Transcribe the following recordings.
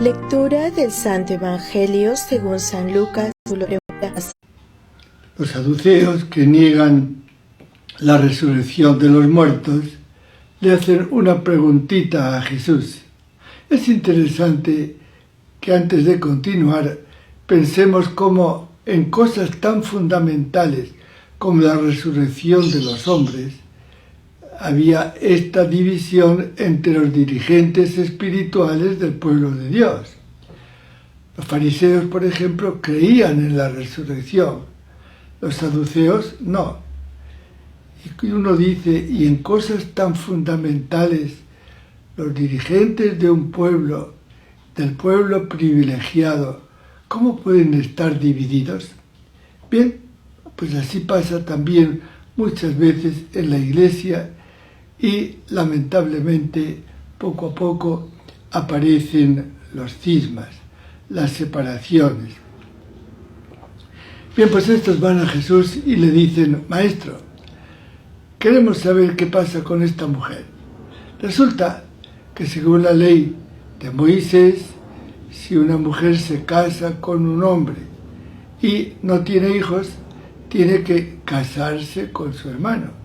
Lectura del Santo Evangelio según San Lucas. Los saduceos, que niegan la resurrección de los muertos, le hacen una preguntita a Jesús. Es interesante que antes de continuar pensemos cómo en cosas tan fundamentales como la resurrección de los hombres, había esta división entre los dirigentes espirituales del pueblo de Dios. Los fariseos, por ejemplo, creían en la resurrección, los saduceos no. Y uno dice, y en cosas tan fundamentales, los dirigentes de un pueblo, del pueblo privilegiado, ¿cómo pueden estar divididos? Bien, pues así pasa también muchas veces en la Iglesia y lamentablemente poco a poco aparecen los cismas, las separaciones. Bien, pues estos van a Jesús y le dicen: Maestro, queremos saber qué pasa con esta mujer. Resulta que según la ley de Moisés, si una mujer se casa con un hombre y no tiene hijos, tiene que casarse con su hermano.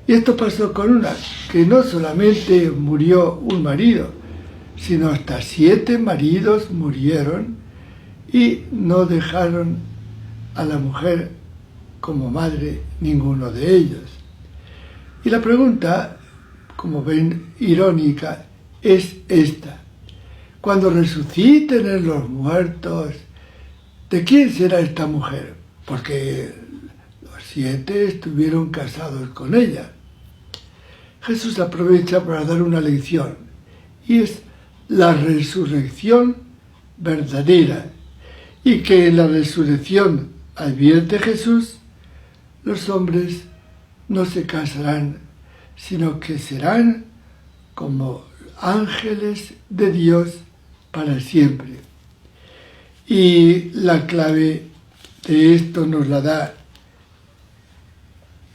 Y esto pasó con una, que no solamente murió un marido, sino hasta 7 maridos murieron y no dejaron a la mujer como madre ninguno de ellos. Y la pregunta, como ven, irónica, es esta: cuando resuciten en los muertos, ¿de quién será esta mujer? Porque los 7 estuvieron casados con ella. Jesús aprovecha para dar una lección, y es la resurrección verdadera, y que en la resurrección, advierte Jesús, los hombres no se casarán, sino que serán como ángeles de Dios para siempre. Y la clave de esto nos la da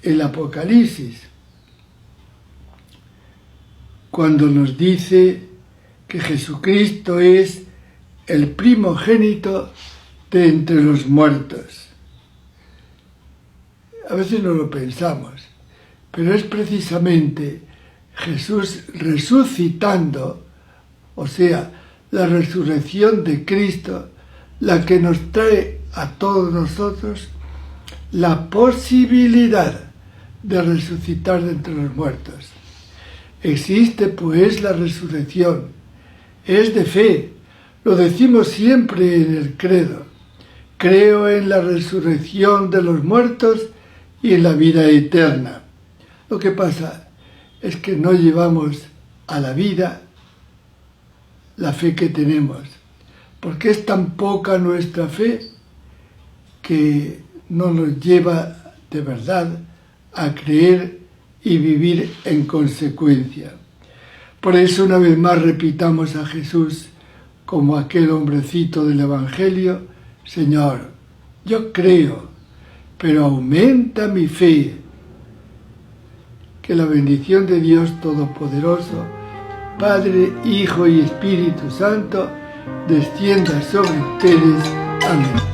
el Apocalipsis, cuando nos dice que Jesucristo es el primogénito de entre los muertos. A veces no lo pensamos, pero es precisamente Jesús resucitando, o sea, la resurrección de Cristo, la que nos trae a todos nosotros la posibilidad de resucitar de entre los muertos. Existe pues la resurrección, es de fe, lo decimos siempre en el credo. Creo en la resurrección de los muertos y en la vida eterna. Lo que pasa es que no llevamos a la vida la fe que tenemos, porque es tan poca nuestra fe que no nos lleva de verdad a creer y vivir en consecuencia. Por eso una vez más repitamos a Jesús como aquel hombrecito del Evangelio: Señor, yo creo, pero aumenta mi fe. Que la bendición de Dios Todopoderoso, Padre, Hijo y Espíritu Santo, descienda sobre ustedes. Amén.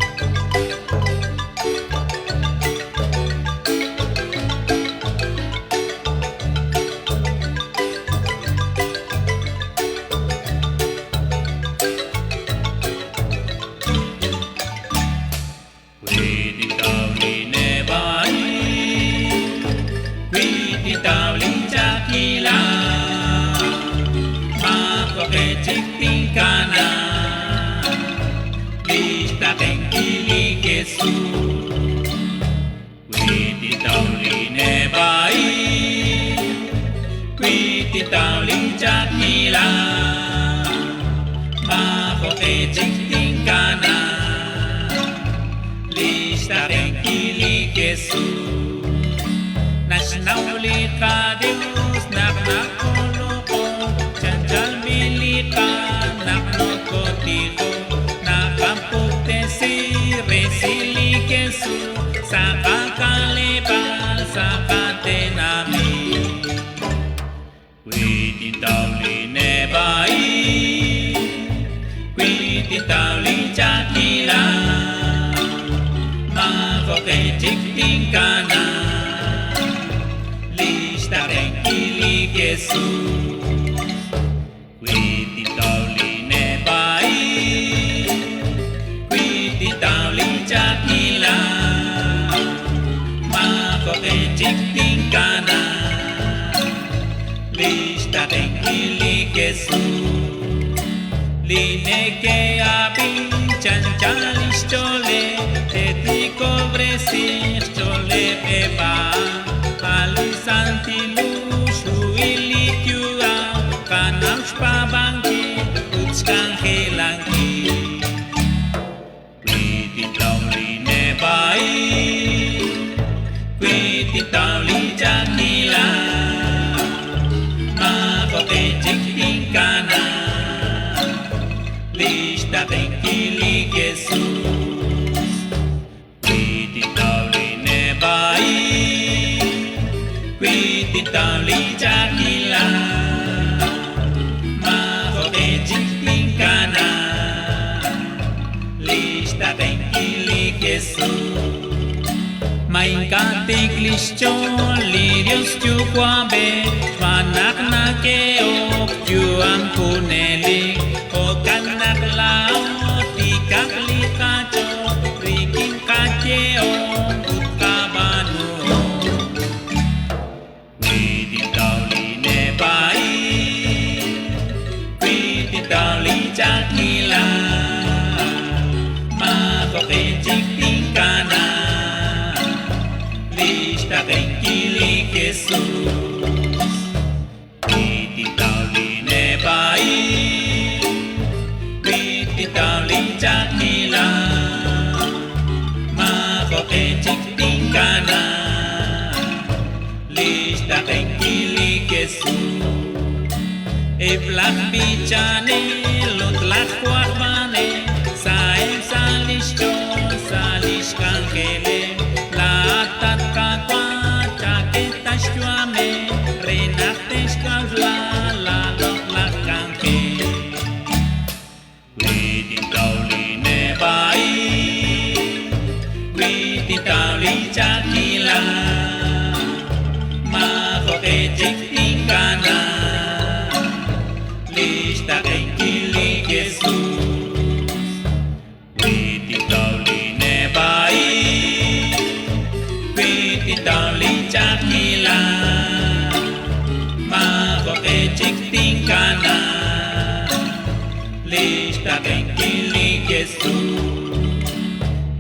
Jesus.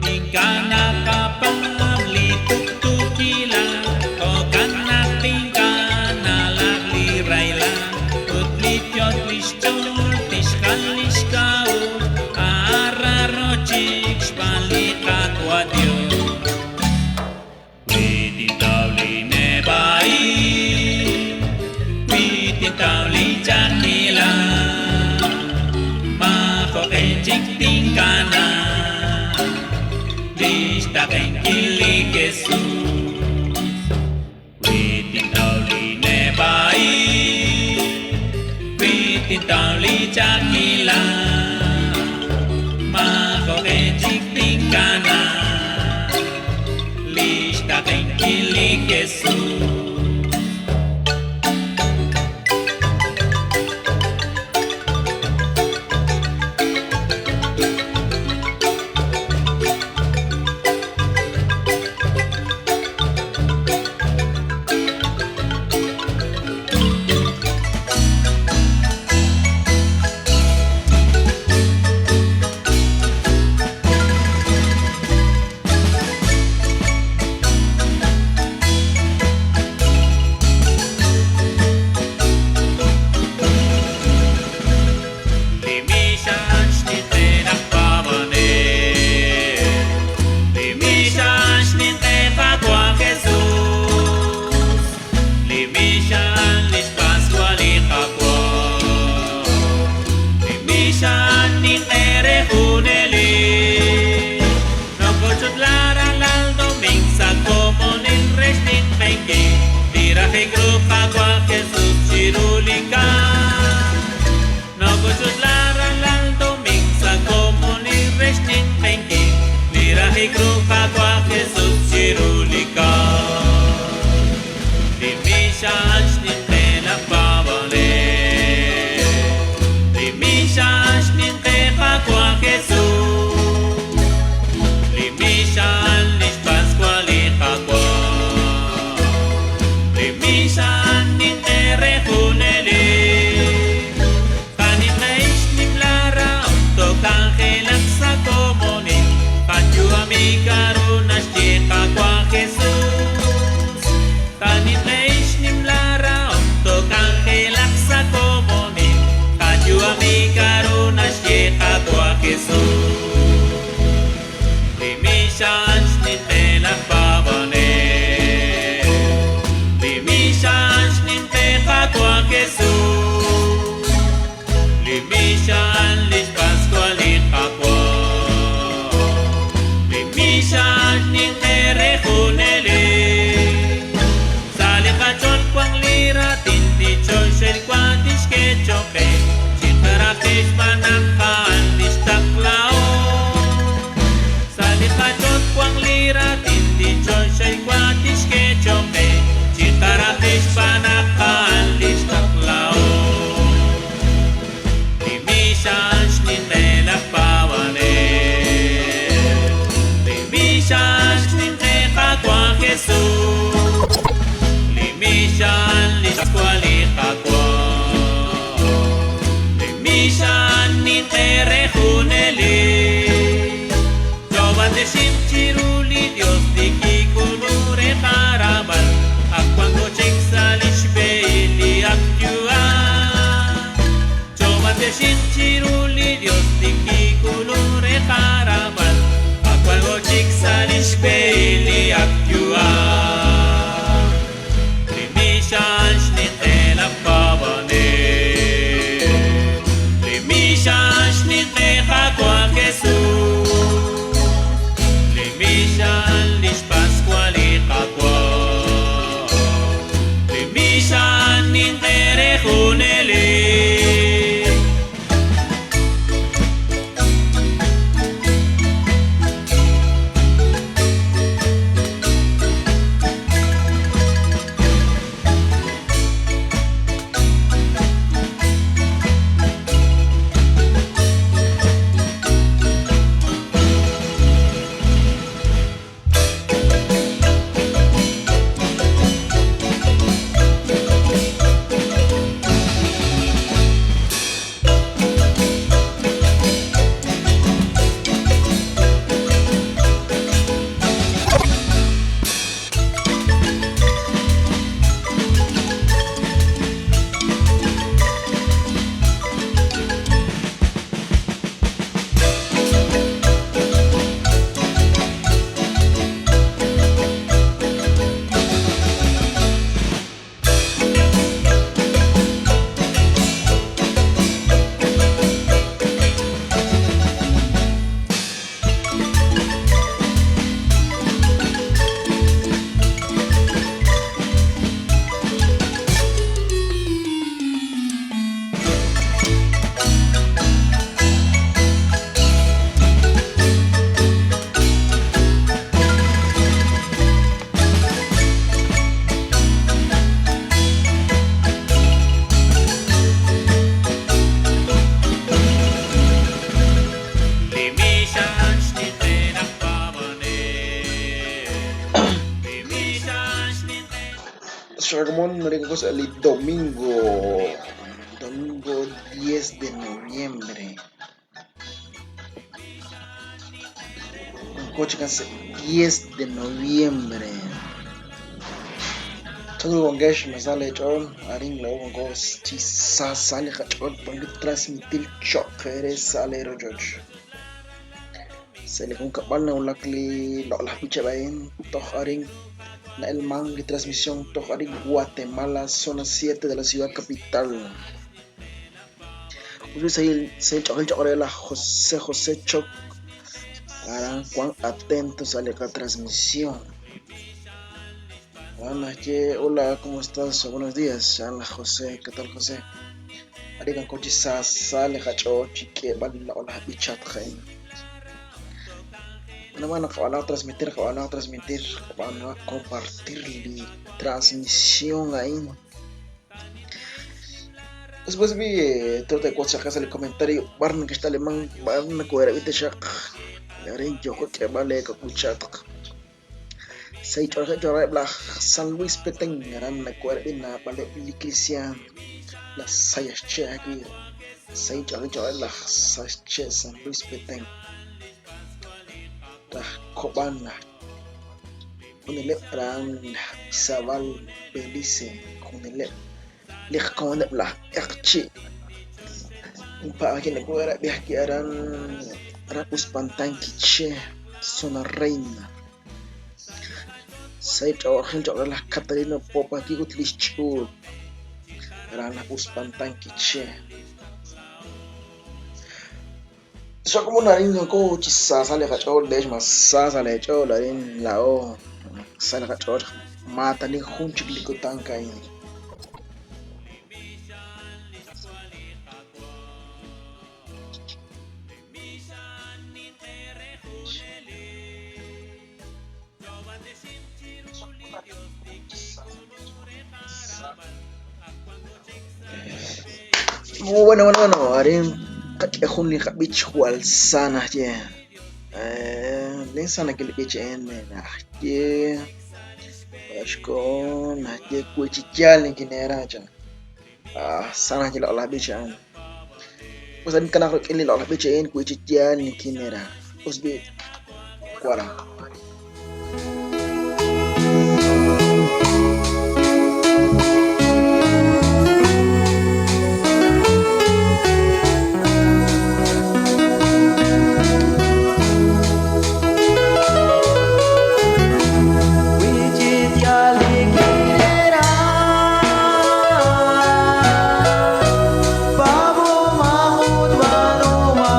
Ink'a' naqapaab' li tuqtuukilal, jo'kan naq ink'a' nalaj li rahilal. Ut li yot'b'il xch'ool tixjal lix k'a'uxl, a'an raaro chik xb'aan li Qaawa' Dios. Wi tintaw li neb'a'il, wi tintaw li ch'a'ajkilal, maajo'q'e chik tinkanab' lix taaqenkil li Jesus. Wi tintaw li neb'a'il, wi tintaw li ch'a'ajkilal, maajo'q'e chik tinkanab' lix taaqenkil li Jesus. Li mixan xninqe laj paab'anel, li mixan xninqe Qaawa' Jesus, li mixan lix Pascua li Qaawa', li mixan ninqe re junelik. Nokoch'utla rajlal doming sa' komonil re xninq'ehinkil li rajik ru Qaawa' Jesus chiru li kamk. Nokoch'utla rajlal doming sa' komonil re xninq'ehinkil li rajik ru Qaawa' Jesus chiru li kamk. Li mixan xninqe laj paab'anel, li mixan xninqe Qaawa' Jesus, li mixan lix Pascua li Qaawa', li mixan ninqe re junelik. Qaninq'ehik xnimla rahom too'k'anjelaq sa' komonil, qayu'ami k'a'ru naxye Qaawa' Jesus. Qaninq'ehik xnimla rahom too'k'anjelaq sa' komonil, qayu'ami k'a'ru naxye Qaawa' Jesus. Li mixan xninqe laj paab'anel, li mixan xninqe Qaawa' Jesus, li mixan lix Pascua li Qaawa', li mixan ninqe re junelik. Sa' li qach'ool wan li raatin li choxahil wa tixk'e choq' qe, chiqaraqi xb'aan naq a'an lix taqlahom. Sa' li qach'ool wan Cosa el domingo, domingo 10 de noviembre. Coche 10 de noviembre. Todo con Gesh me sale chol, arin luego con chisa sale chol, pongo transmitir choque sale rojoch. Se le con cabal na ulakli lo la picha bain, toch arin na el man de transmisión toch arin Guatemala, zona 7 de la ciudad capital. Se la José José Choc. Harán cuán atentos a la transmisión. Ana, hola, ¿cómo estás? Buenos días, Ana José, ¿qué tal José? Arigan coche sa sale hacho chique bala hola bichat jain. Una mano que van a transmitir, que van a transmitir, van a compartir la transmisión ahí. Después vi todo de cosas acá el comentario, barna que está alemán, barna que era viste shak. Arin yo que vale que cuchat. Sei chorje chorre bla San Luis Petén gran na cuerda vale iglesia la sayasche aquí. Sei chorje chorre la sayasche San Luis Petén. La Cobana. Unele pran Isabel Belice unele le bla erchi. Un pa que le cuerda viaje aran Rapus Pantanquiche, zona reina. Sei chorje chorre la Catarina Popa aquí utilichu. Rapus Pantanquiche. So como una niña como chisa sale cachol de más sale chol en la o sale cachol mata ni juncho clicotanca ahí. Bueno, bueno, bueno, haré un bich wal sana ye. Len sana que le bich en ye. Ashko na ye kuchichal en kinera cha. Ah, sana ye la la bich an. Pues en canal que le la bich en kuchichal en kinera. Os bi cuara. Pavo Mahmud Baroma.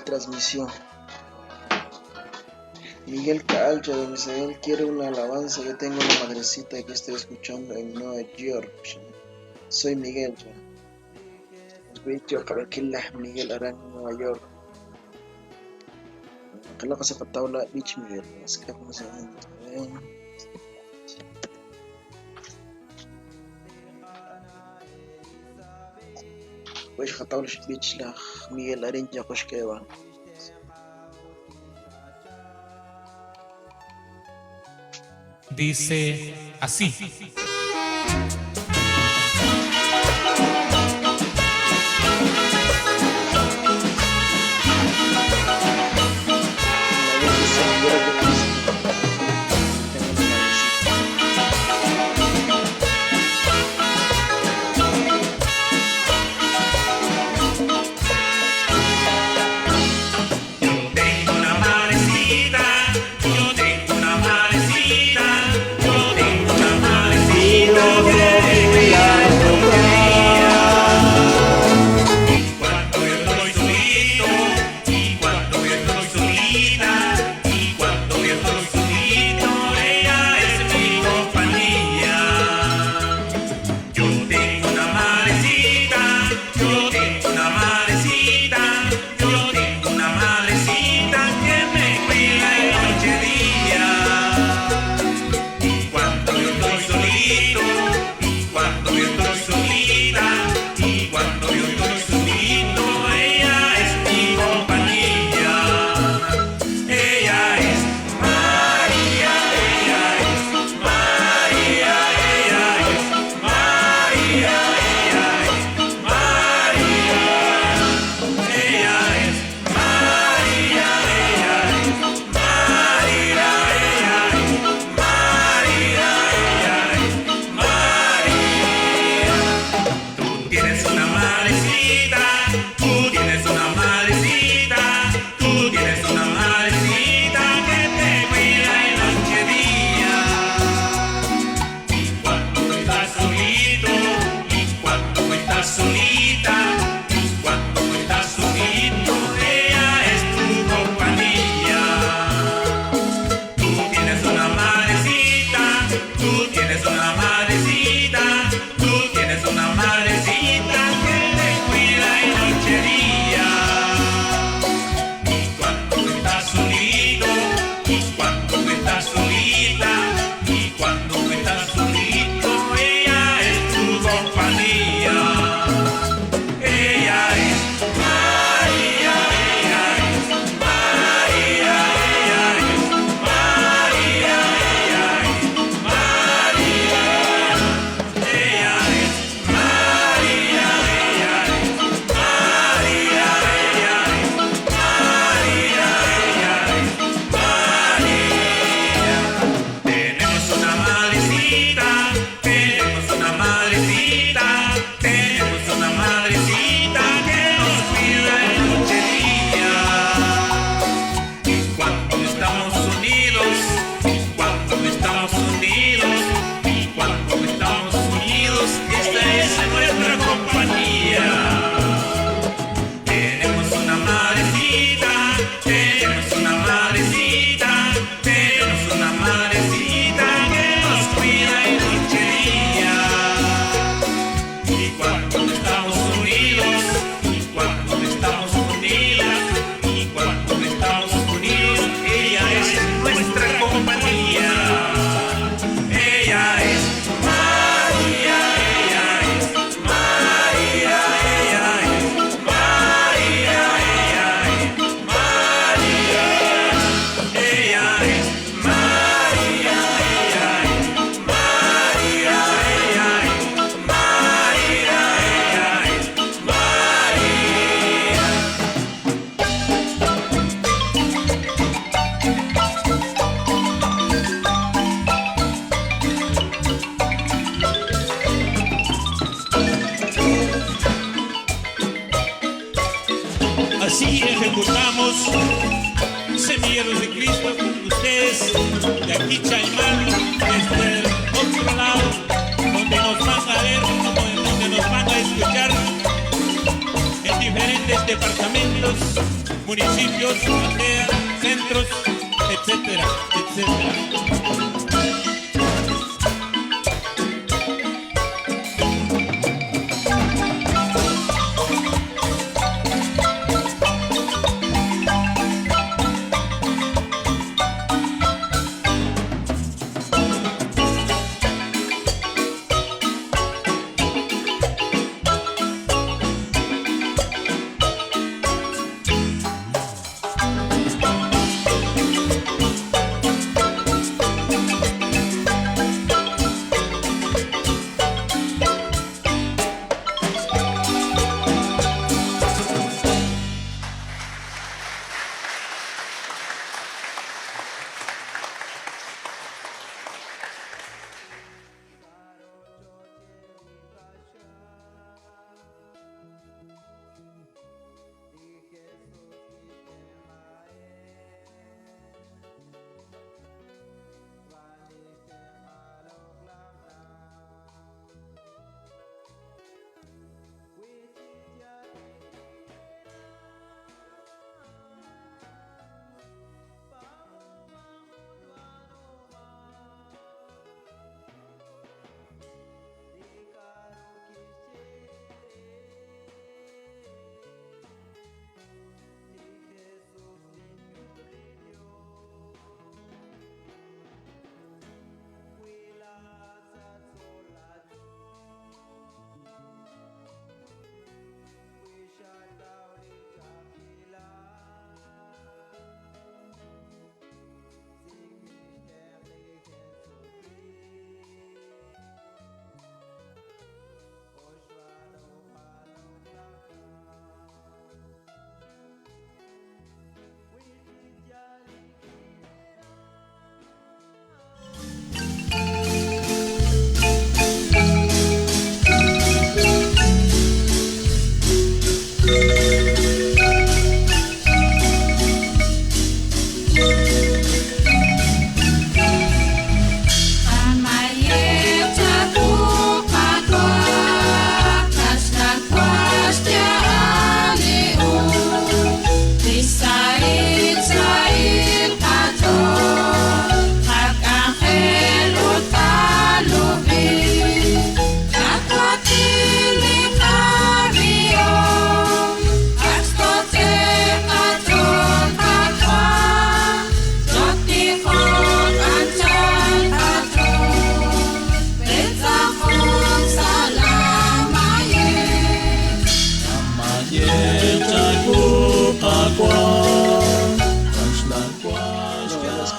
Transmisión. Miguel Caalcha de Misael quiere una alabanza. Yo tengo una madrecita que estoy escuchando en Nueva York. Soy Miguel. Miguel Arán, Nueva York. Beach Miguel. Miguel Arinja Koshkeva. Dice así. Hermanos semilleros de Cristo, ustedes de aquí Chaimán, desde el otro lado, donde nos van a ver, donde nos van a escuchar, en diferentes departamentos, municipios, aldeas, centros, etcétera, etcétera.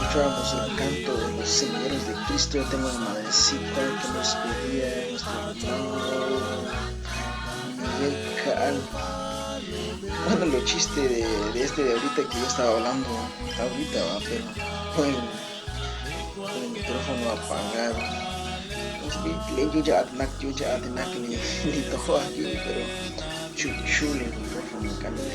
Escuchábamos el canto de los semilleros de Cristo. Yo tengo una madrecita que nos pedía nuestro hermano Miguel Cal. Bueno, lo chiste de este de ahorita que yo estaba hablando ahorita, va, pero con el micrófono apagado. Yo ya ni toco aquí, pero chule el micrófono, cambio de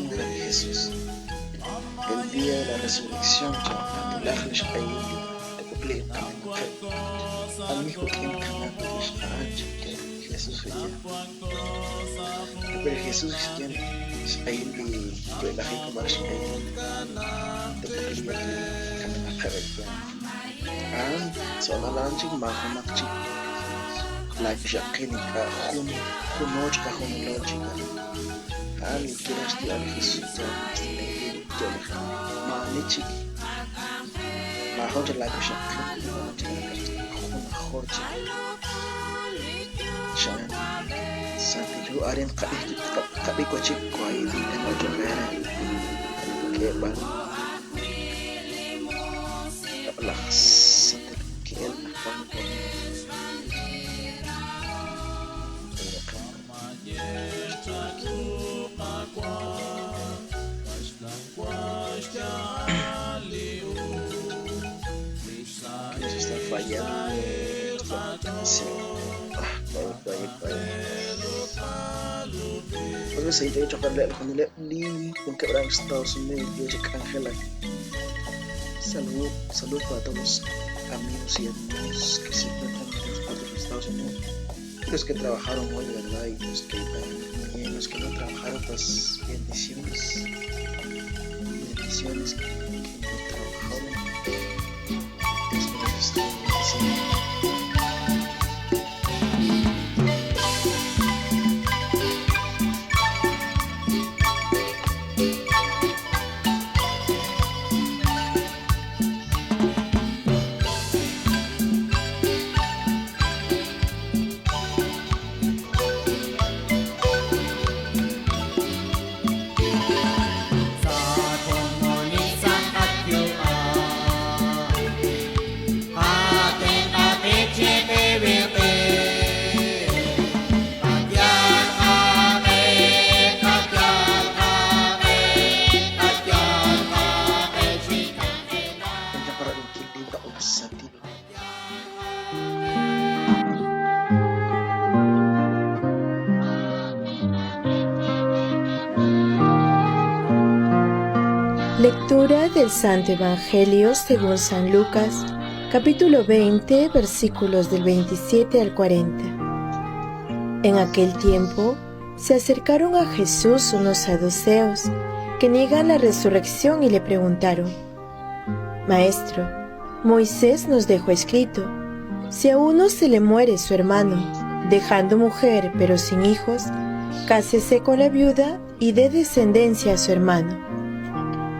pero Jesús. El día de la resurrección, Jesús pero Jesús quien te'wakliiq li kamenaqeb' eeyanq. A'an sa' hoonal chik maajunaq chik laawixaqil ink'a' jun juno chiqajunilo chik a'an li kiraj xyeeb'al li Jesus maa'ani chik maajun chik laawixaqil maajun chik junajor chik xa'an Santil Hu arin qab'i wachik kwayi k'eeb'al laj Santil ki'el Juan Nos está fallando esta canción. Ah, vaya, vaya, vaya. Pues yo he hecho Estados Unidos Ángela. Salud, salud para todos los amigos y hermanos que se encuentran en todas partes de Estados Unidos. Los que trabajaron hoy, ¿verdad? Y los que también, los que no trabajaron, pues bendiciones. Bendiciones que no trabajaron. Dios me los esté bendiciendo. Lectura del Santo Evangelio según San Lucas, capítulo 20, versículos del 27 al 40. En aquel tiempo se acercaron a Jesús unos saduceos que niegan la resurrección y le preguntaron: Maestro, Moisés nos dejó escrito, si a uno se le muere su hermano, dejando mujer pero sin hijos, cásese con la viuda y dé descendencia a su hermano.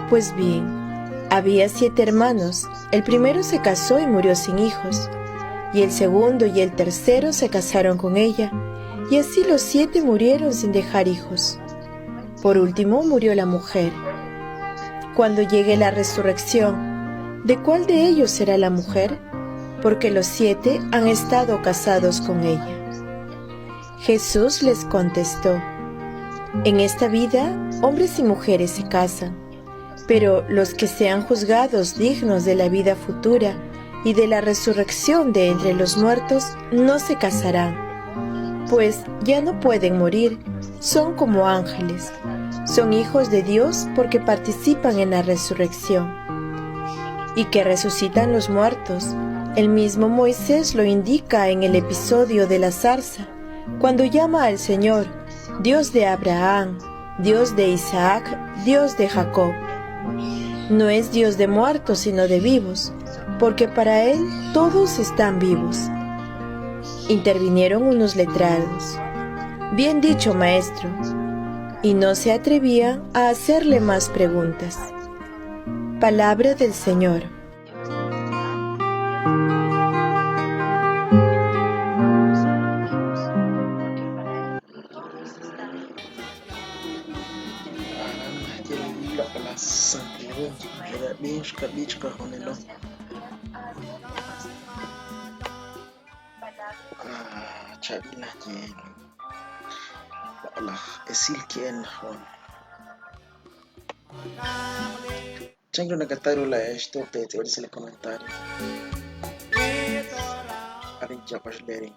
Pues bien, había 7 hermanos, el primero se casó y murió sin hijos, y el segundo y el tercero se casaron con ella, y así los 7 murieron sin dejar hijos. Por último murió la mujer. Cuando llegue la resurrección, ¿de cuál de ellos será la mujer? Porque los 7 han estado casados con ella. Jesús les contestó: En esta vida, hombres y mujeres se casan, pero los que sean juzgados dignos de la vida futura y de la resurrección de entre los muertos no se casarán, pues ya no pueden morir, son como ángeles, son hijos de Dios porque participan en la resurrección. Y que resucitan los muertos, el mismo Moisés lo indica en el episodio de la zarza, cuando llama al Señor, Dios de Abraham, Dios de Isaac, Dios de Jacob. No es Dios de muertos, sino de vivos, porque para Él todos están vivos. Intervinieron unos letrados. Bien dicho, maestro. Y no se atrevían a hacerle más preguntas. Palabra del Señor. Chango nakataro la esto te te el comentario. Arin chapas lering.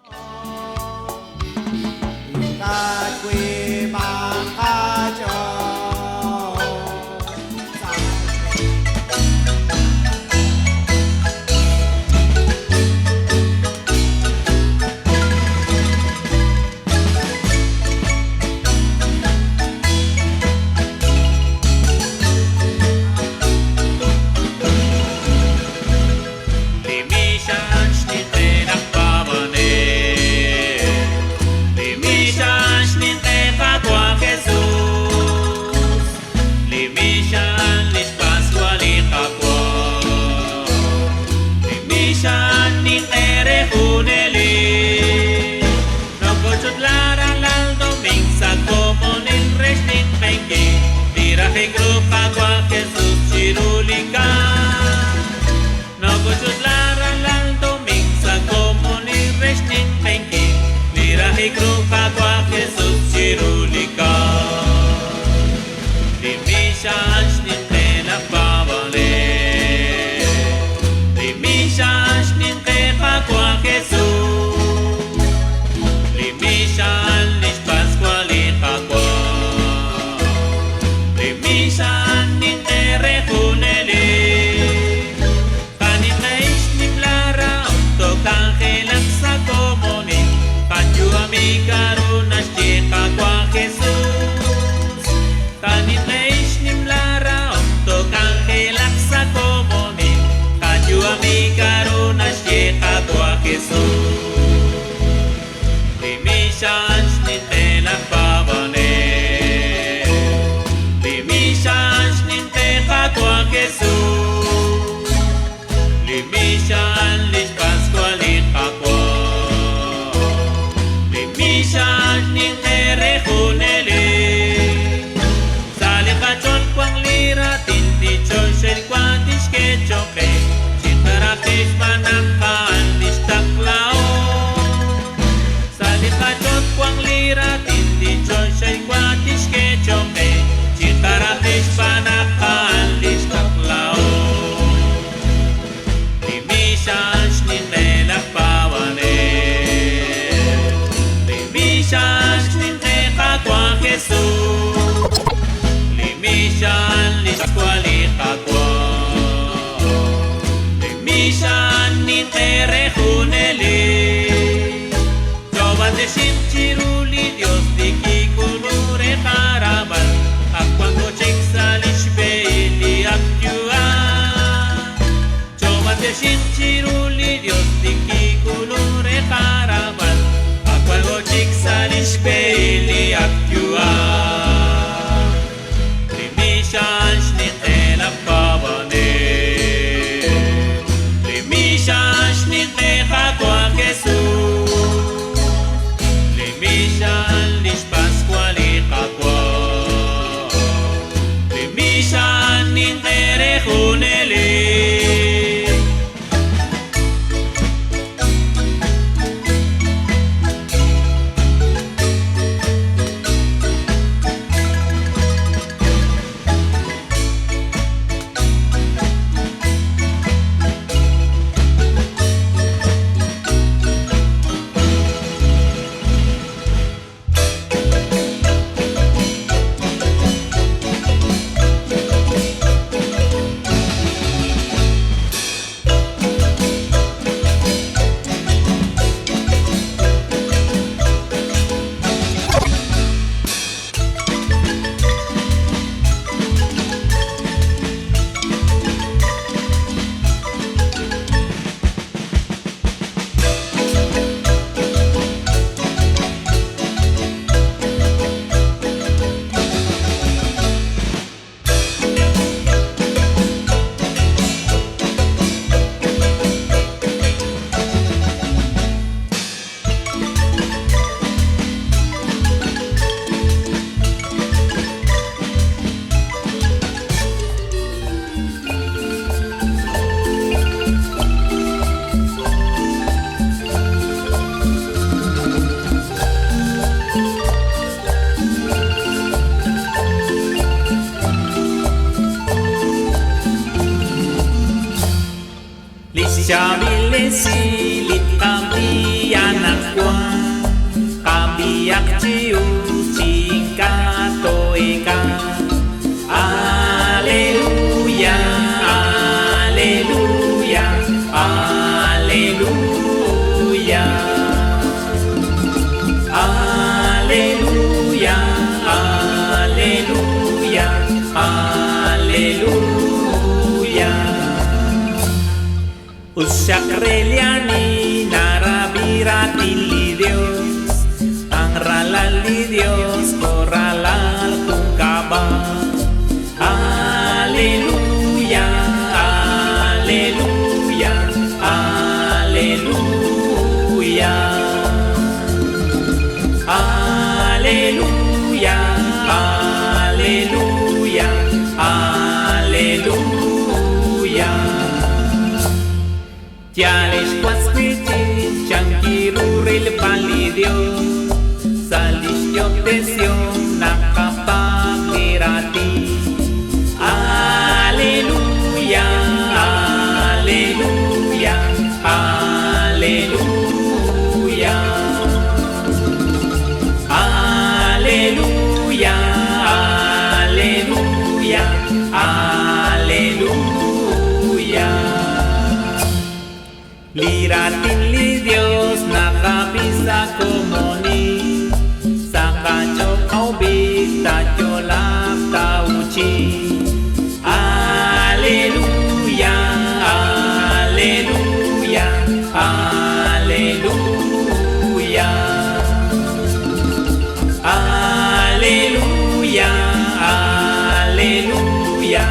Chaab'il esil li tqab'i anaqwan, qab'ihaq chi us chi ink'a' too'eek'a. Aleluya, aleluya, aleluya. Aleluya, aleluya, aleluya. Usakreliani narabiratin li Dios, ang ralal li Dios, koralal kung kaba. Aleluya, aleluya, aleluya. Aleluya, aleluya, aleluya. Tiales cuascuichi, chanquiruril palidio, salish nakapakirati. Aleluya, aleluya, aleluya. Aleluya, aleluya, aleluya. Liratin li Dios nakapisa komoni, sakacho aubita cholap tauchi. Aleluya, aleluya, aleluya. Aleluya, aleluya,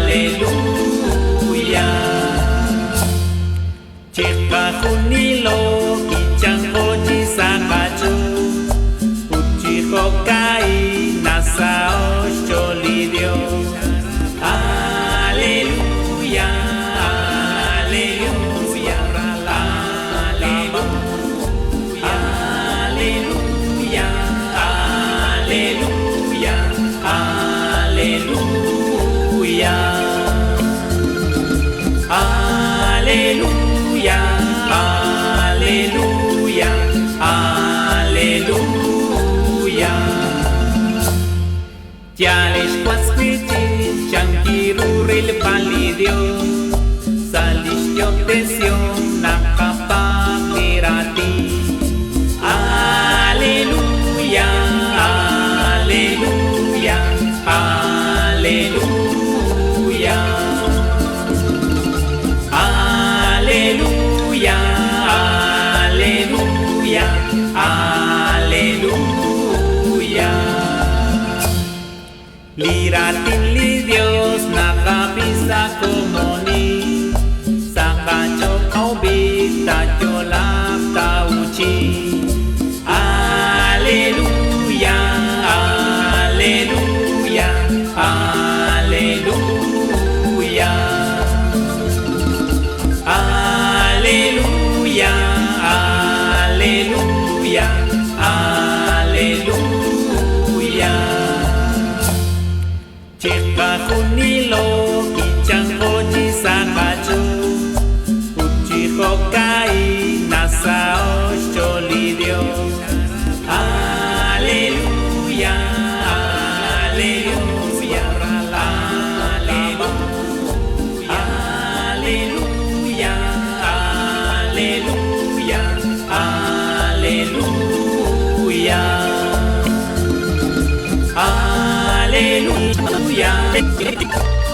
aleluya. Chikajunilo, kichangochi sakachu, uchijokai, nasaosh cholidio. Aleluya, aleluya, aleluya, aleluya, aleluya, aleluya. Aleluya, aleluya, aleluya. Tiales cuascuichi, chanquiruril palidio, salish yotesion nakapakirati. Aleluya, aleluya, aleluya. Aleluya, aleluya, aleluya. Liratin li Dios nakapisa komoni, sakacho aubita cholap tauchi. Aleluya, aleluya, aleluya. Aleluya, aleluya, aleluya. Chikajunilo, kichangochi sakachu, uchijokai, nasaosh cholidio. Aleluya, aleluya, aleluya, aleluya, aleluya. Aleluya. Aleluya, aleluya, aleluya. Aleluya, aleluya.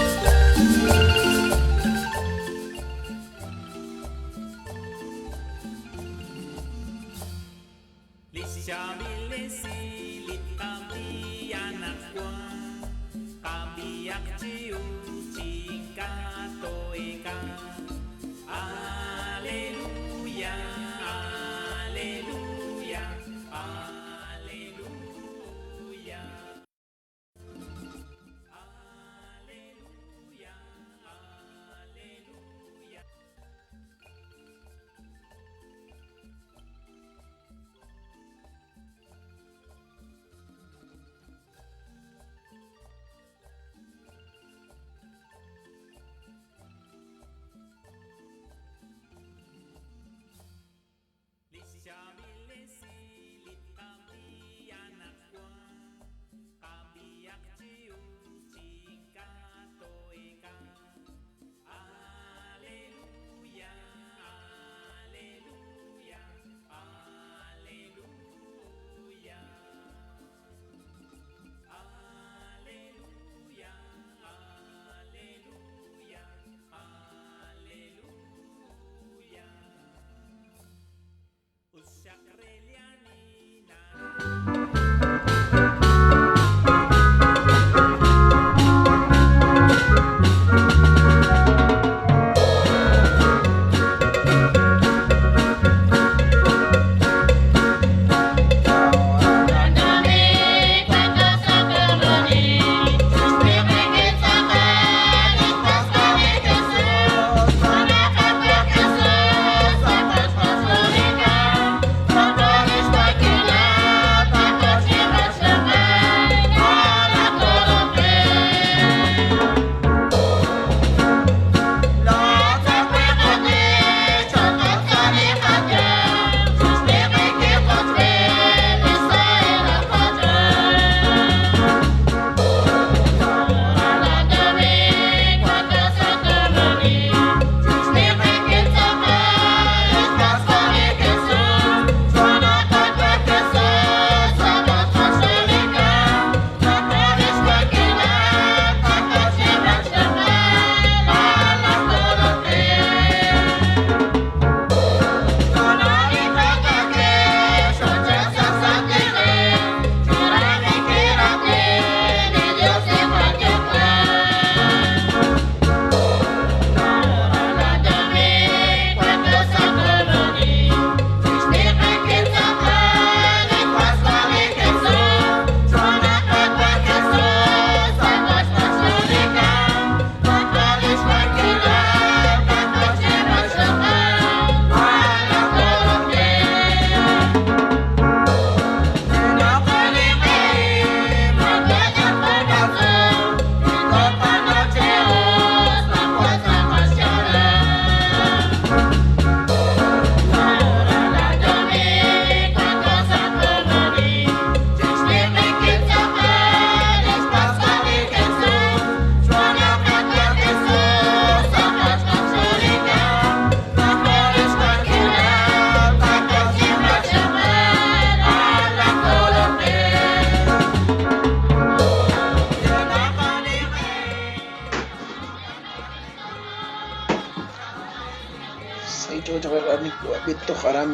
Wab'i toj aran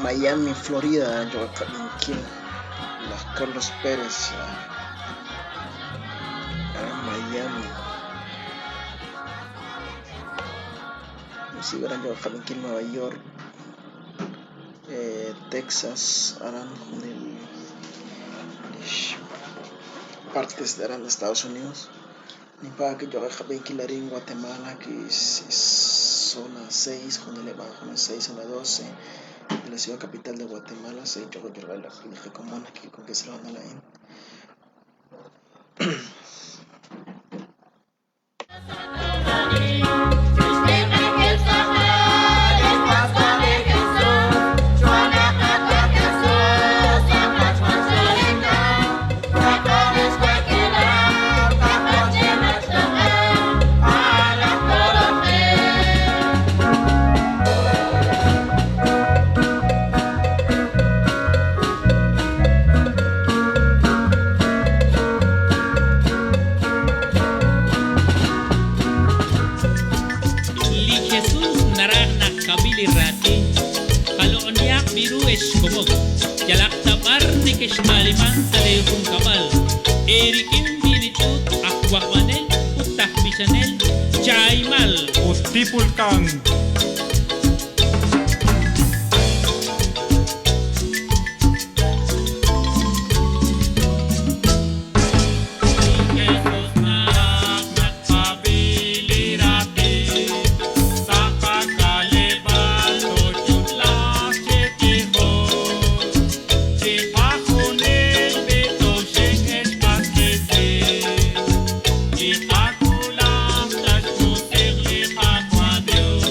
Miami, Florida, yo'qab'inkil laj Carlos Pérez aran Miami. Aran yo'qab'inkil Nueva York, Texas, aran junil partes de aran Estados Unidos. Nimpa que yo'qab'inkil arin Guatemala, que es zona 6, junil zona 6, zona 12 de la ciudad capital de Guatemala, se con que se lo van a la Li Jesus naraj naq kab'i li raatin, qaloq'onihaq biru ex komon, yalaq ta b'ar nekexta'liman sa' lee junkab'al, eerik'in b'i li ch'uut aj wajb'anel ut aj b'ichanel Chaimal. Ut Tipulkan. Jesús naraj naq kab'i li raatin, sa' qakaleb'aal toch'utlaaq chi tijok, chiqajunil b'itoxik ex qas qiitz'in, chiqak'ulaq sa' xmusiq li Qaawa' Dios.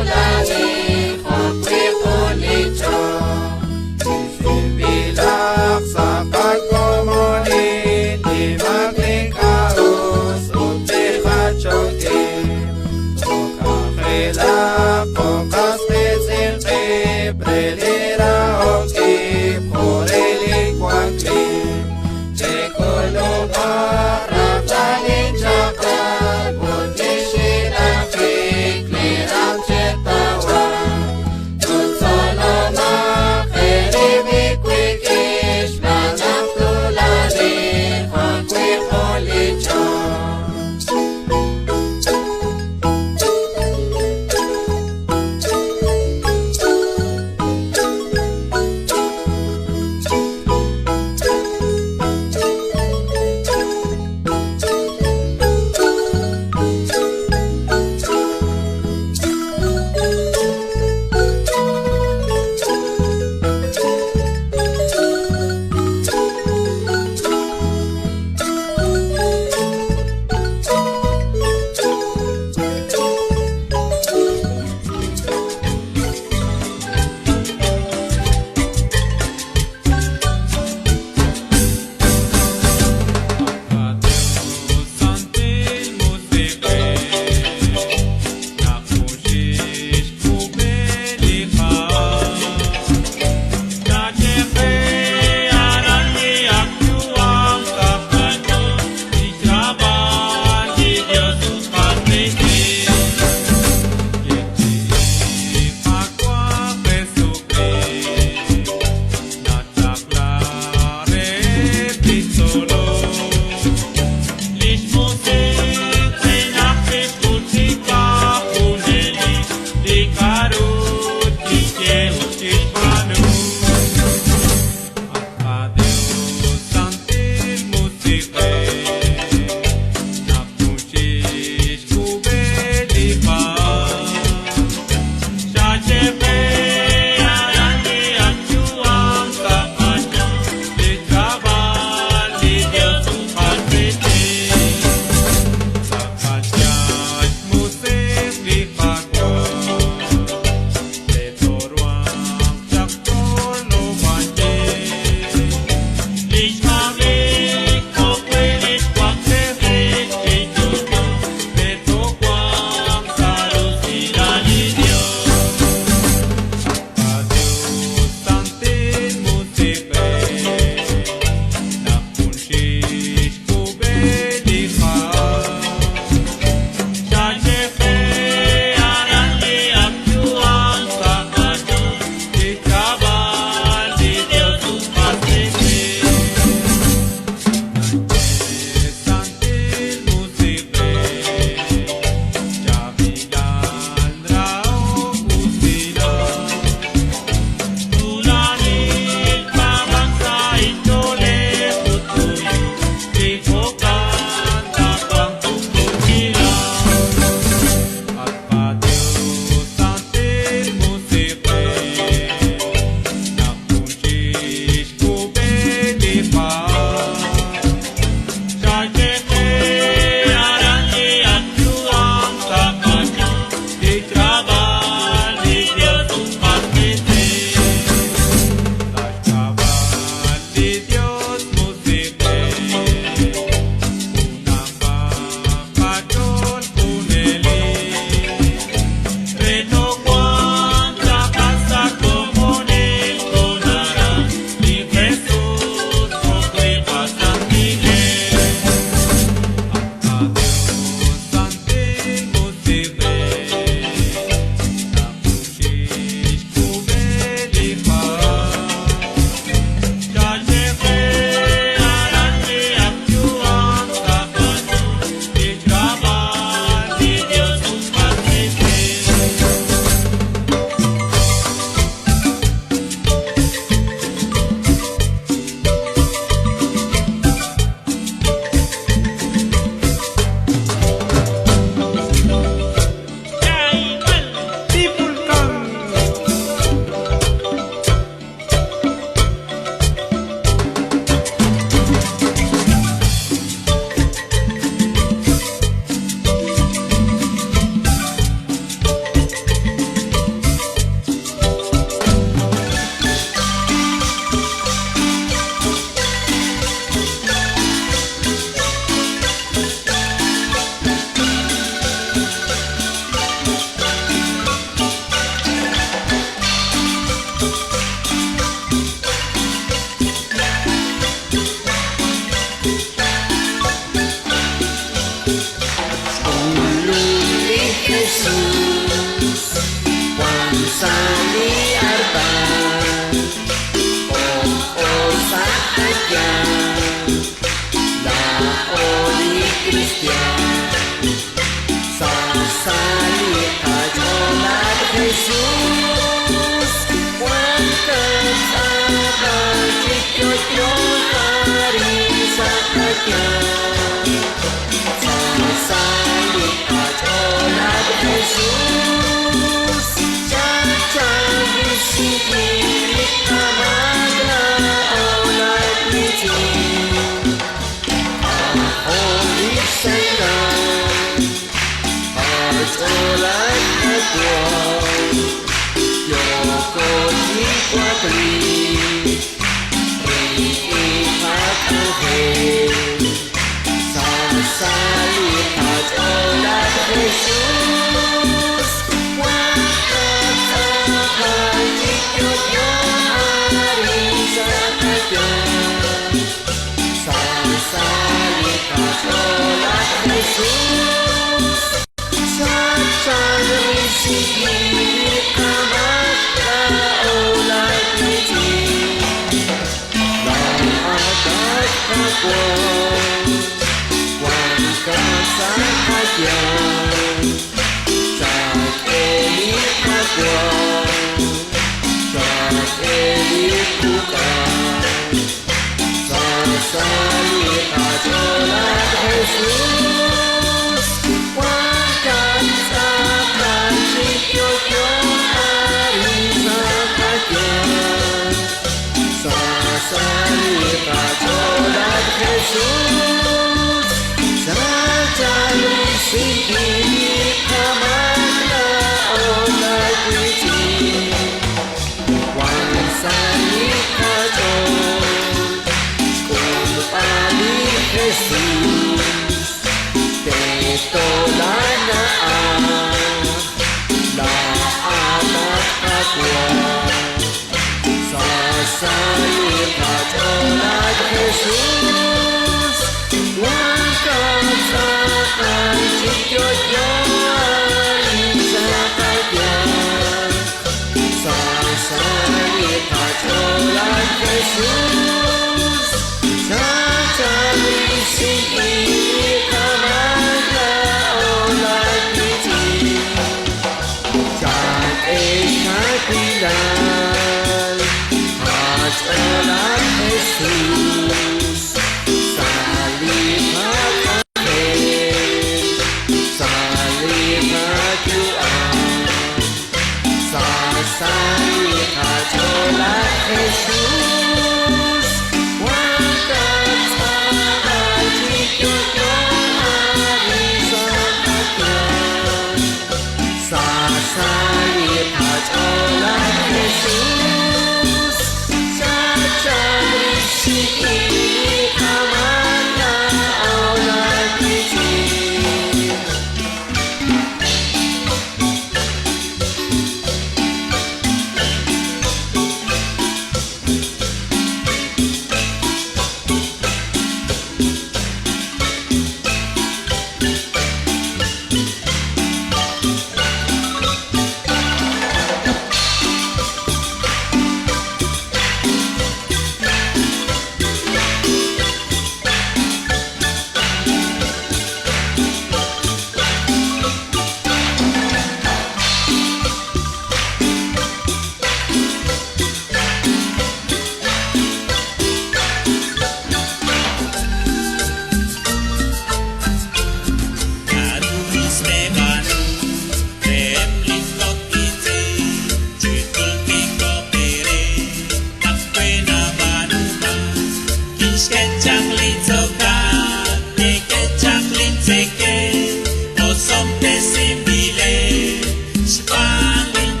Spalin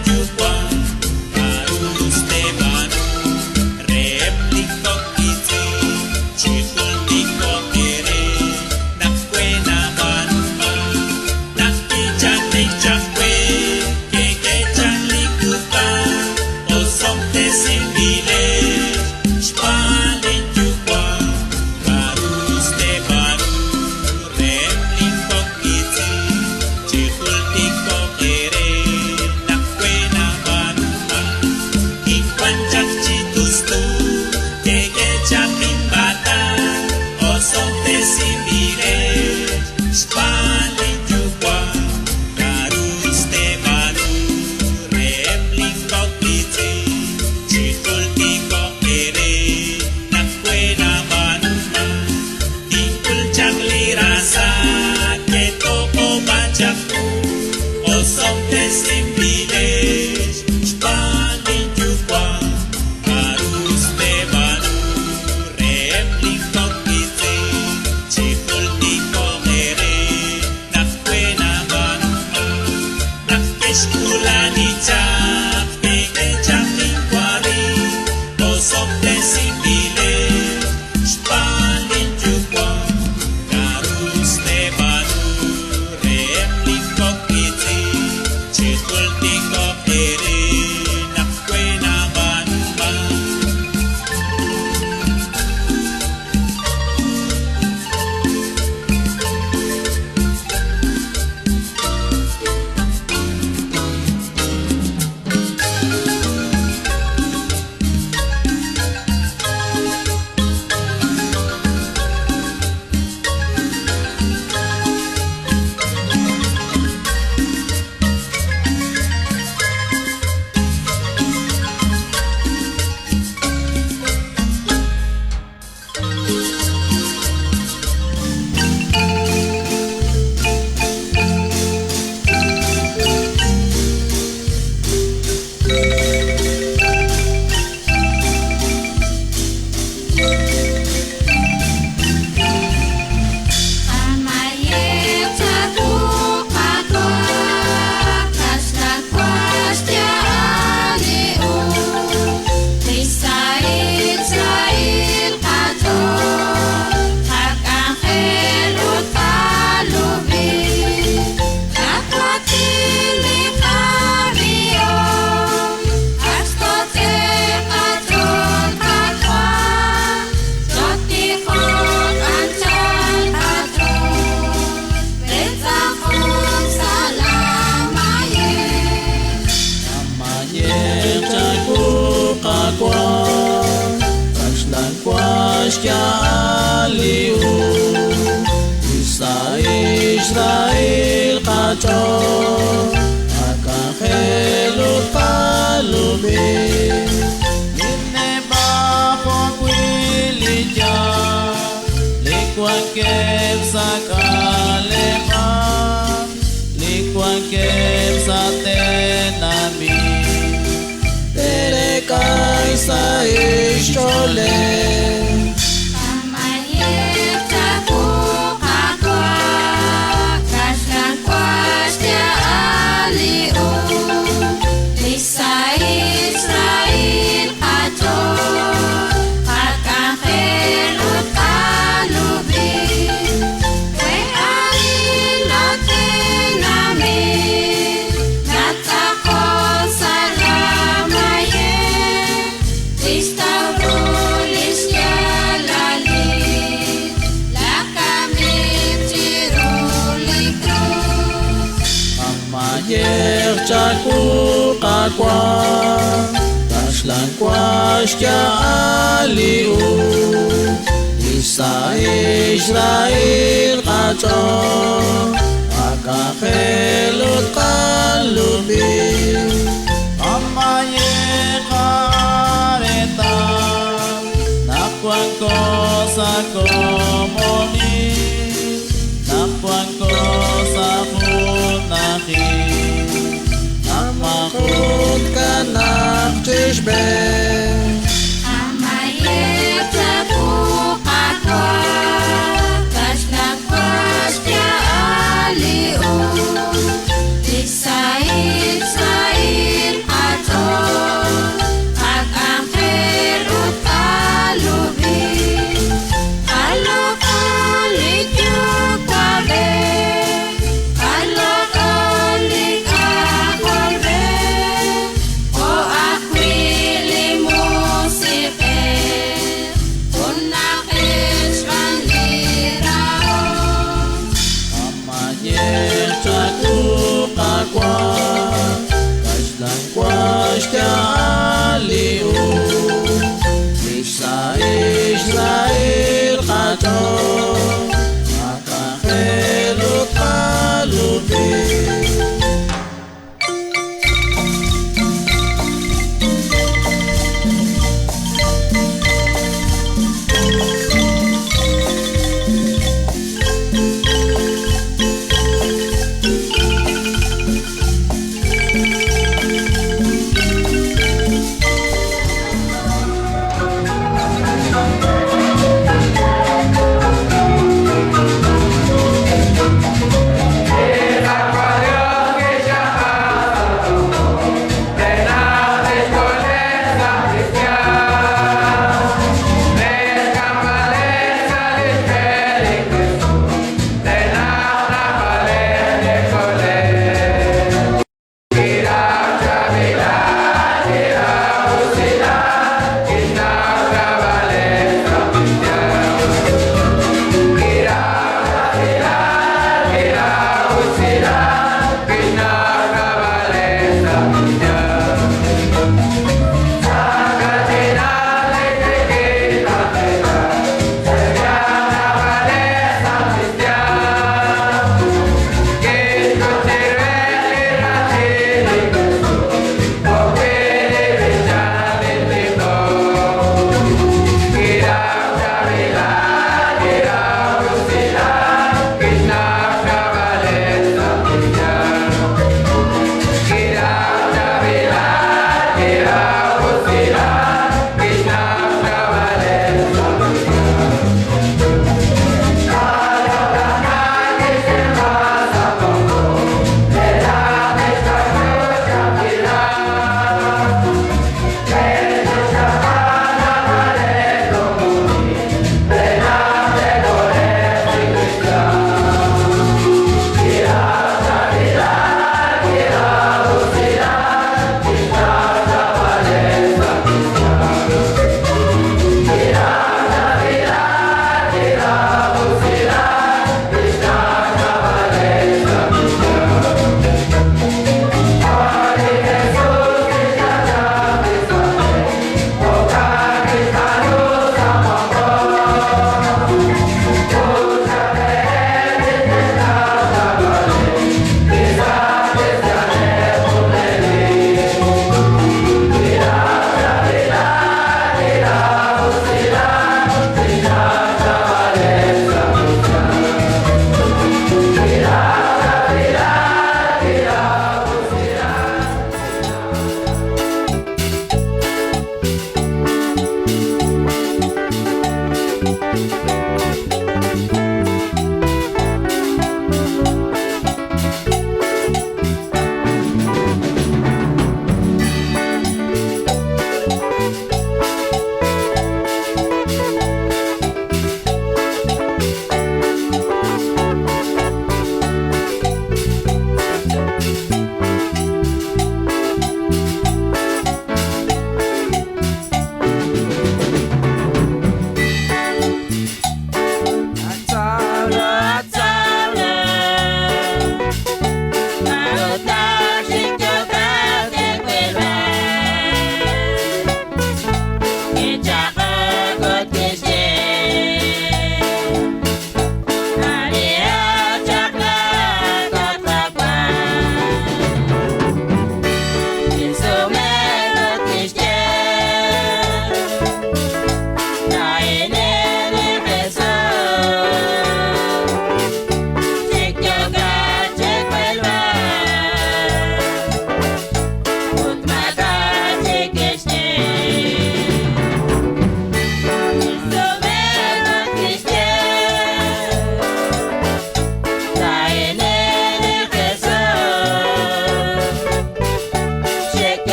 aliu Isa Israel qach'ol Akajelu qalubi Likwankem sakalema, likwankem satenami, terekai sa ischole. Isa Israel qach'ol Akajelut qalubi Amaye qareta Nakuan cosa komoni Nakuan cosa junaji Namajut kanach chishbe Israel qach'ol Akajelut qalubi.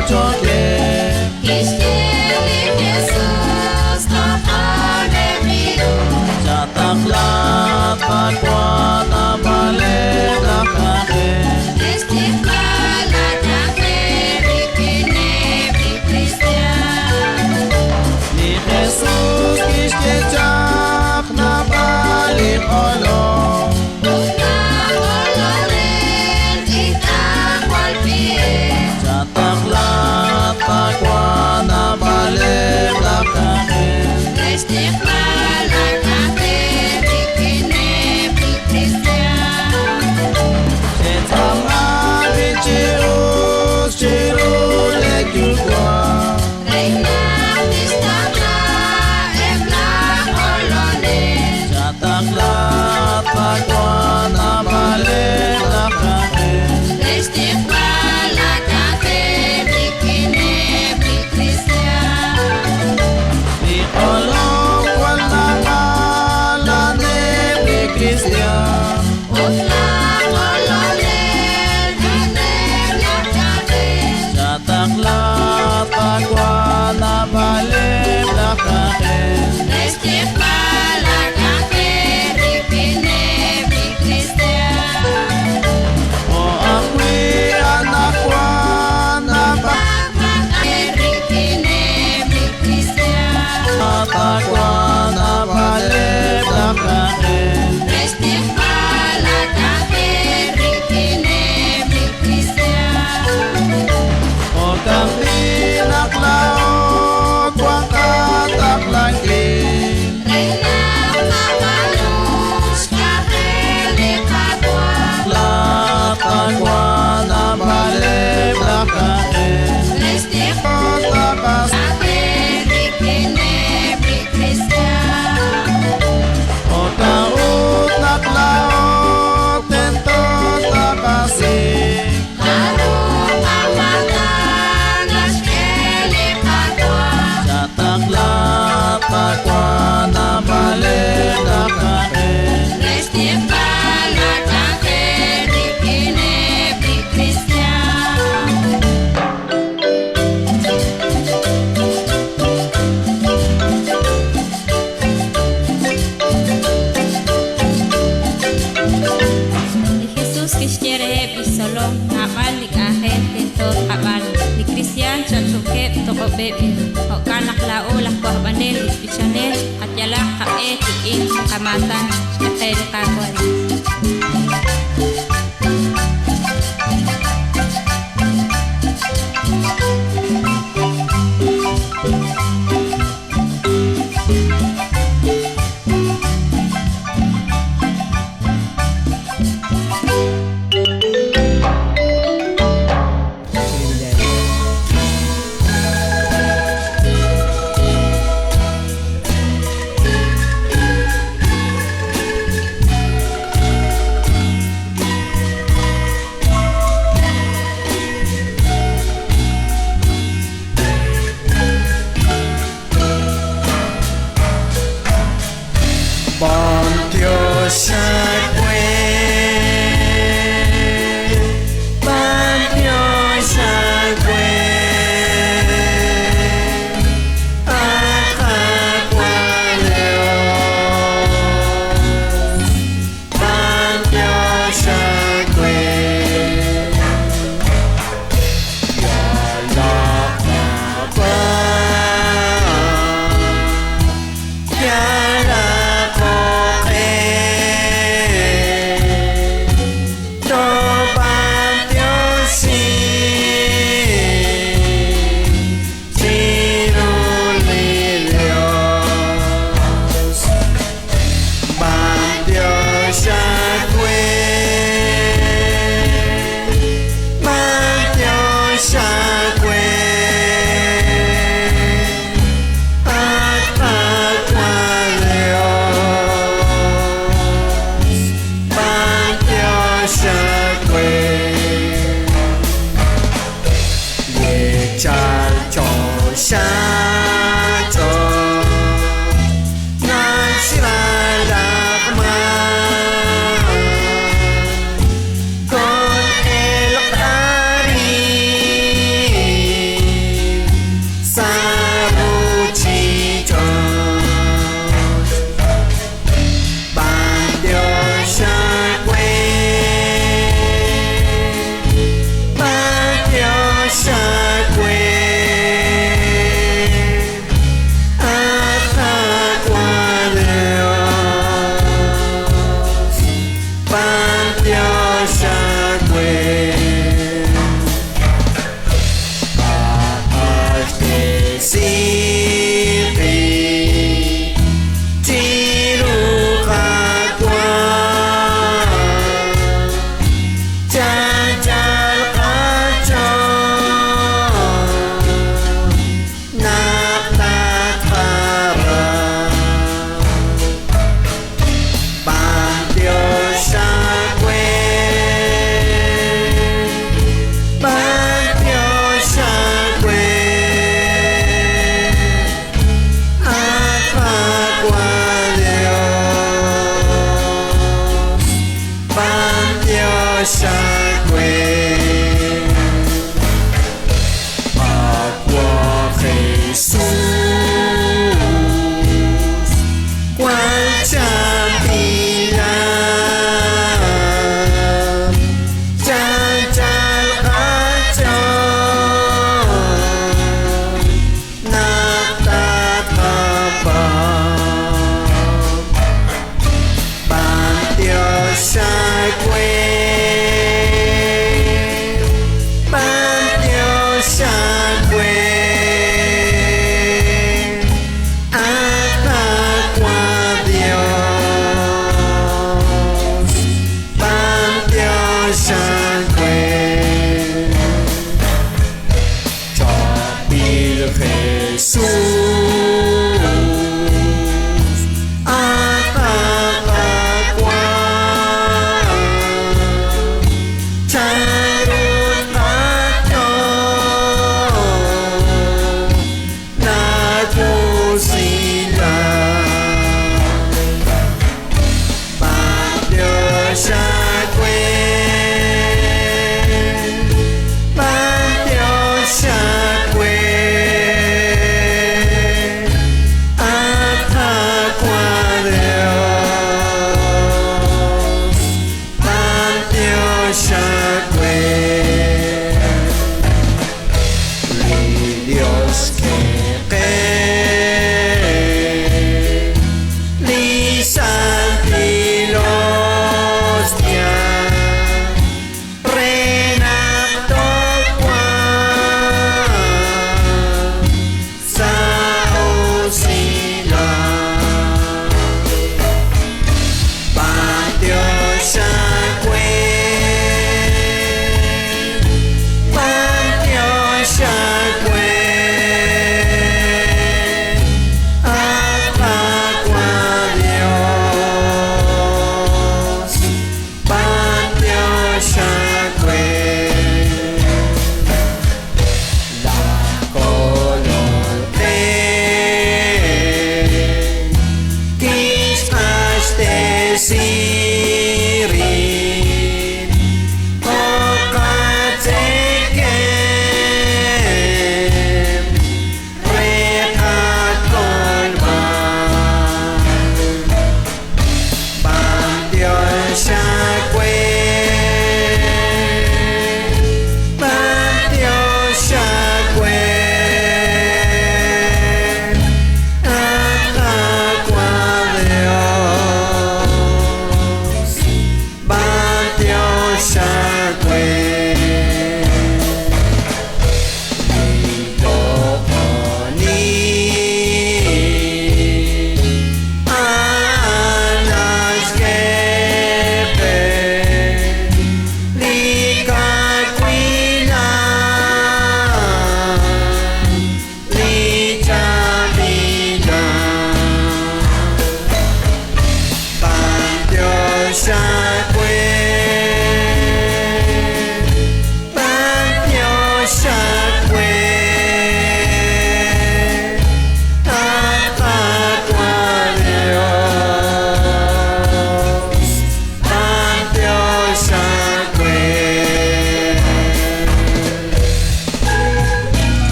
Sachokeb' Kixye li Jesus toq'ob'eb' ru. Chataqla Qaawa' naab'aleb' laj k'anjel. Lix tijb'al laj k'anjel rik'ineb' li kristiaan. Li Jesus kixye chaq naab'al li q'olom. Ut laj Kolonel ink'a' jwal pi'ej. Chataqla Qaawa' naab'aleb' laj k'anjel. Lix tijb'al laj k'anjel rik'ineb' li kristiaan. Xetz'aama li chi us chiru li Yuwa'. Reina tixtaqla eb' laj Kolonel. Chataqla Qaawa' naab'aleb' laj k'anjel. Lix tijb'al laj k'anjel rik'ineb' li kristiaan. Li q'olom jwal naab'al a'aneb' li kristiaan. Ut laj Kolonel a'aneb' laj k'anjel. Chataqla Qaawa' naab'aleb' laj k'anjel. Lix tijb'al laj k'anjel rik'ineb' li kristiaan. Jo' ajwi' anaqwan naab'al Rik'ineb' li kristiaan. Qaawa' naab'aleb' laj k'anjel. Lix tijb'al laj k'anjel rik'ineb' li kristiaan. Jo'kan b'i' naq laa'o wan qataqlankil. Reina qab'aanu xk'anjel li Qaawa'. La Qaawa' naab'aleb' laj k'anjel. Lix tijb'al Taqas k'anjel rik'ineb' li kristiaan. Jo'kan ut naq laa'o tento taqasik. K'aru qamaatan naxk'e li Qaawa'. Chataqla Qaawa' naab'aleb' laj k'anjel. Lix tijb'al laj k'anjel rik'ineb' li kristiaan. Li Jesus kixye reheb' li xtzolom naab'al li k'anjel tento tqab'aanu. Li kristiaan ch'olch'ookeb' toq'ob'eb' ru. Jo'kan naq laa'o laj wajb'anel ut b'ichanel qayalaq qaq'e rik'in qamaatan xk'e qe li Qaawa' Dios. Lix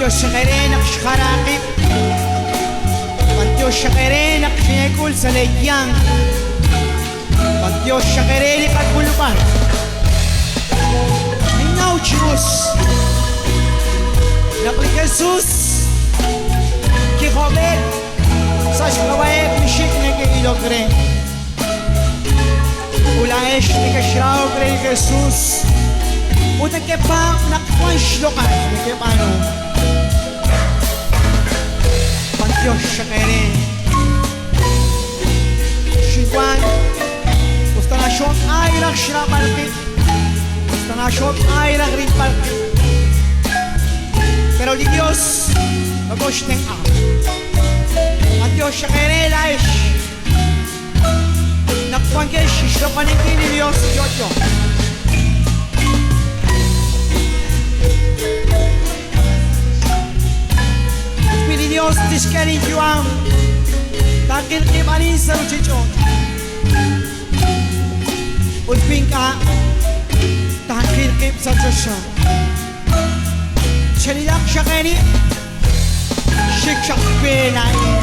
B'antiox xaq eere naq xjara qib'. B'antiox xaq eere naq xineek'ul sa' lee yanq. B'antiox xaq eere li qak'ulub'al. Ninnaw chi us naq li Jesus kijob'e'k sa' xk'ab'a'eb' li xik' neke'ilok re. Ut laa'ex nekexrahok re li Jesus ut nekepaab' naq wan xloq'al nekeb'aanu. B'antiox xaq eere. Xinwan, us ta naxok'ay raj xraab'al qib', us ta naxok'ay raj rilb'al qib'. Pero li Dios nokoxtenq'a. B'antiox xaq eere laa'ex. Naq wankex xloq'oninkil li Dios yo'yo. Wi li Dios tixk'e linyu'am, taqil qib' arin sa' ruuchich'och'. Ut wi ink'a', taqil qib' sa' choxa. Cherilaq xaq eerib', xik xaq we laa'in.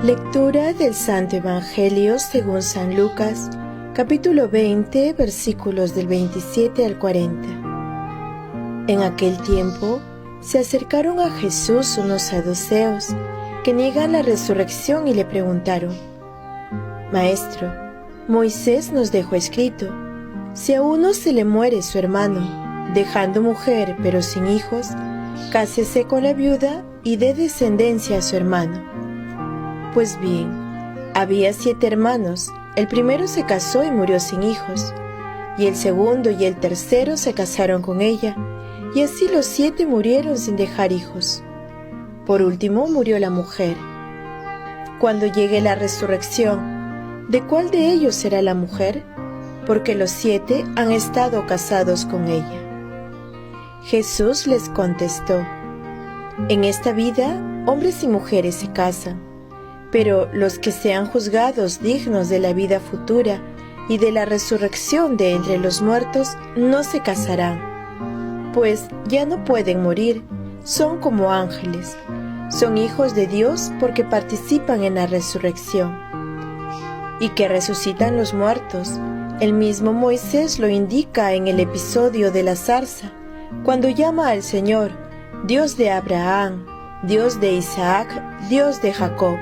Lectura del Santo Evangelio según San Lucas, capítulo 20, versículos del 27 al 40. En aquel tiempo se acercaron a Jesús unos saduceos que niegan la resurrección y le preguntaron, Maestro, Moisés nos dejó escrito, si a uno se le muere su hermano, dejando mujer pero sin hijos, cásese con la viuda y dé descendencia a su hermano. Pues bien, había 7 hermanos, el primero se casó y murió sin hijos, y el segundo y el tercero se casaron con ella, y así los 7 murieron sin dejar hijos. Por último murió la mujer. Cuando llegue la resurrección, ¿de cuál de ellos será la mujer? Porque los 7 han estado casados con ella. Jesús les contestó, En esta vida, hombres y mujeres se casan, pero los que sean juzgados dignos de la vida futura y de la resurrección de entre los muertos no se casarán, pues ya no pueden morir, son como ángeles, son hijos de Dios porque participan en la resurrección. Y que resucitan los muertos, el mismo Moisés lo indica en el episodio de la zarza, cuando llama al Señor, Dios de Abraham, Dios de Isaac, Dios de Jacob.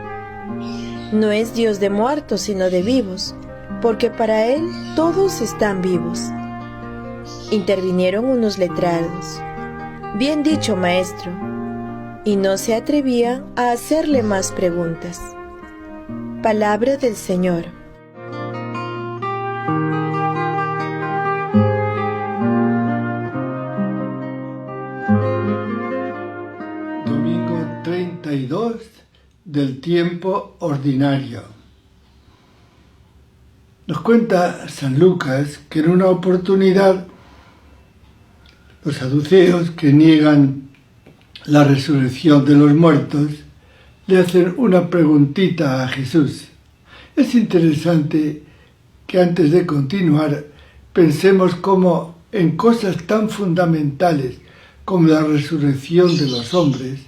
No es Dios de muertos, sino de vivos, porque para Él todos están vivos. Intervinieron unos letrados. Bien dicho, maestro. Y no se atrevían a hacerle más preguntas. Palabra del Señor. Domingo 32 del tiempo ordinario. Nos cuenta San Lucas que en una oportunidad los saduceos, que niegan la resurrección de los muertos, le hacen una preguntita a Jesús. Es interesante que antes de continuar pensemos cómo en cosas tan fundamentales como la resurrección de los hombres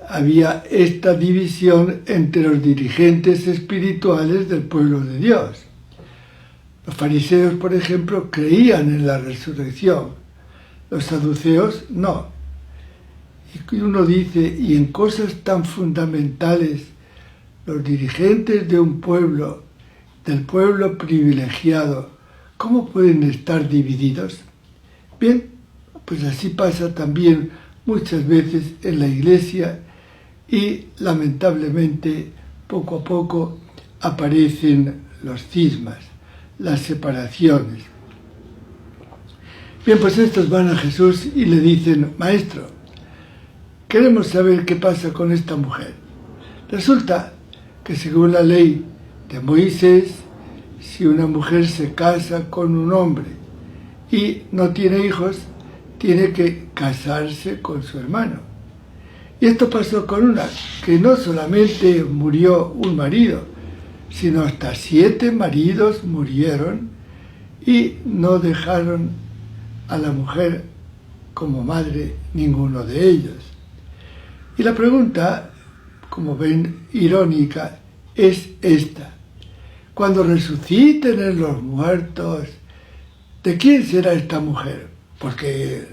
había esta división entre los dirigentes espirituales del pueblo de Dios. Los fariseos, por ejemplo, creían en la resurrección, los saduceos no. Y uno dice, y en cosas tan fundamentales, los dirigentes de un pueblo, del pueblo privilegiado, ¿Cómo pueden estar divididos? Bien, pues así pasa también muchas veces en la iglesia y lamentablemente poco a poco aparecen los cismas, las separaciones. Bien, pues estos van a Jesús y le dicen, Maestro, queremos saber qué pasa con esta mujer. Resulta que según la ley de Moisés, si una mujer se casa con un hombre y no tiene hijos, tiene que casarse con su hermano. Y esto pasó con una, que no solamente murió un marido, sino hasta 7 maridos murieron y no dejaron a la mujer como madre ninguno de ellos. Y la pregunta, como ven, irónica, es esta. Cuando resuciten en los muertos, ¿de quién será esta mujer? Porque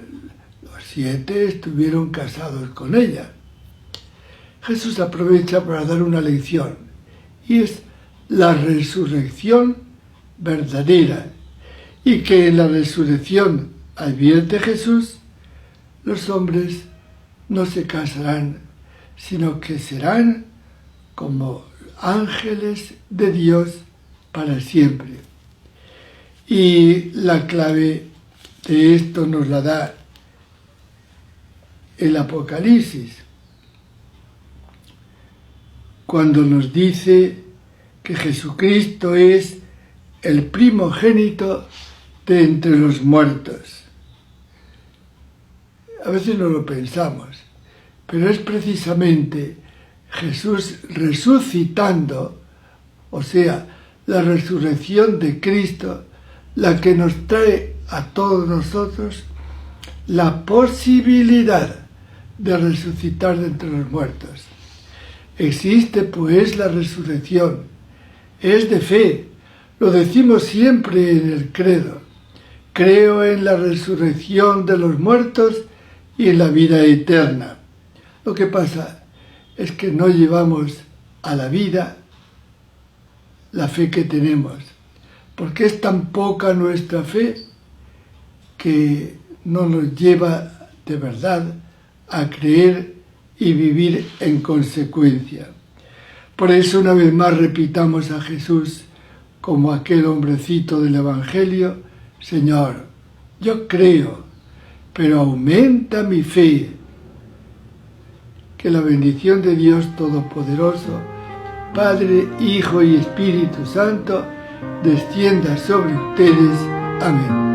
los 7 estuvieron casados con ella. Jesús aprovecha para dar una lección, y es la resurrección verdadera, y que en la resurrección, advierte Jesús, los hombres no se casarán, sino que serán como ángeles de Dios para siempre. Y la clave de esto nos la da el Apocalipsis, cuando nos dice que Jesucristo es el primogénito de entre los muertos. A veces no lo pensamos, pero es precisamente Jesús resucitando, o sea, la resurrección de Cristo, la que nos trae a todos nosotros la posibilidad de resucitar de entre los muertos. Existe, pues, la resurrección. Es de fe. Lo decimos siempre en el credo. Creo en la resurrección de los muertos y en la vida eterna. Lo que pasa es que no llevamos a la vida la fe que tenemos, porque es tan poca nuestra fe que no nos lleva de verdad a creer y vivir en consecuencia. Por eso, una vez más, repitamos a Jesús como aquel hombrecito del Evangelio: Señor, yo creo, pero aumenta mi fe. Que la bendición de Dios Todopoderoso, Padre, Hijo y Espíritu Santo, descienda sobre ustedes. Amén.